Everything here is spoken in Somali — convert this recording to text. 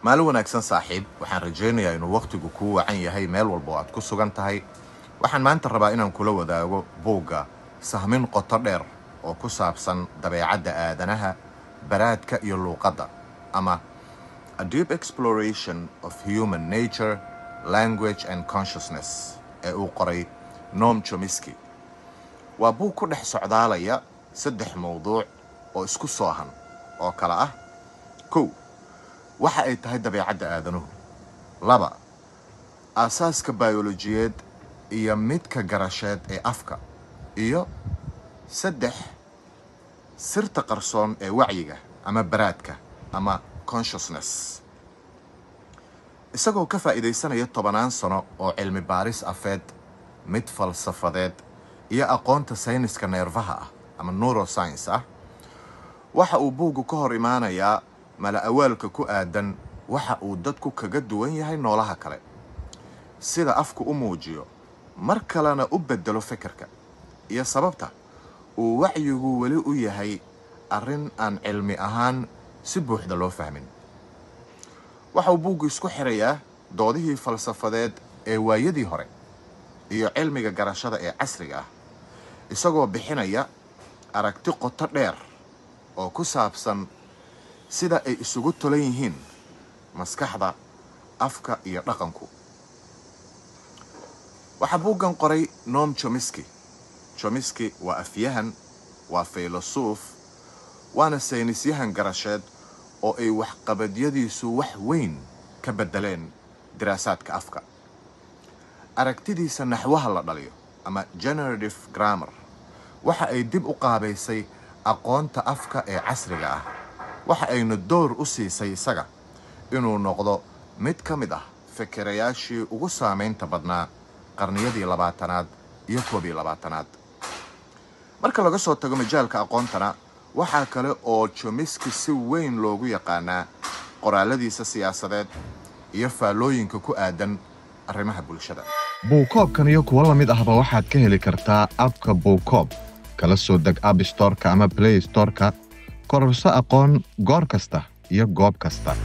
Maalin wanaagsan, saaxiib. Waxaan rajaynayaa inuu wakhtigu kuu wacan yahay meel walba oo aad ku sugan tahay. Waxaan maanta rabaa inaan kula wadaago buugga sahmin qoto dheer oo ku saabsan dabeecadda aadanaha, baraadka iyo luuqadda, ama A Deep Exploration of Human Nature, Language and Consciousness, ee uu qoray Noam Chomsky. Waa buug ku dhex socdaalaya saddex mowduuc oo isku soohan oo kale ah: 1, waxa ay tahay dabeecadda aadanuhu; 2, aasaaska bayolojiyeed iyo midka garasheed ee afka; iyo 3, sirta qarsoon ee wacyiga ama baraadka ama consciousness. Isagoo ka faa'iidaysanaya tobanaan sano oo cilmi baaris afeed, mid falsafadeed iyo aqoonta sayniska neerfaha ah ama neuroscience ah, waxa uu buuggu ka hor imaanayaa mala awaalka ku aadan waxa uu dadku kaga duwan yahay noolaha kale, sida afku u muujiyo mar kalena u beddelo fikirka, iyo sababta uu wacyigu weli u yahay arrin aan cilmi ahaan si buuxda loo fahmin. Waxa uu buuggu isku xirayaa doodihii falsafadeed ee waayadii hore iyo cilmiga garashada ee casriga ah, isagoo bixinaya aragti qoto dheer oo ku saabsan sida ay isugu tolan yihiin maskaxda, afka iyo dhaqanku. Waxaa buuggan qoray Noam Chomsky. Chomsky waa afyahan, waa faylasuuf, waana saynisyahan garasheed oo ay waxqabadyadiisu wax weyn ka beddeleen diraasaadka afka. Aragtidiisa naxwaha la dhaliyo ama generative grammar waxa ay dib u qaabaysay aqoonta afka ee casriga ah, waxa ayna door u siisay isaga inuu noqdo mid ka mid ah fikirayaashii ugu saamaynta badnaa qarniyadii 20aad iyo 21aad. Marka laga soo tago majaalka aqoontana, waxaa kale oo Chomsky si weyn loogu yaqaanaa qoraaladiisa siyaasadeed iyo faallooyinka ku aadan arrimaha bulshada. Buukoobkan iyo kuwo la mid ahba waxaad ka heli kartaa app-ka Buukoob. Kala soo deg App Store-ka ama Play Store-ka. Kororso aqoon goor kasta iyo goob kasta.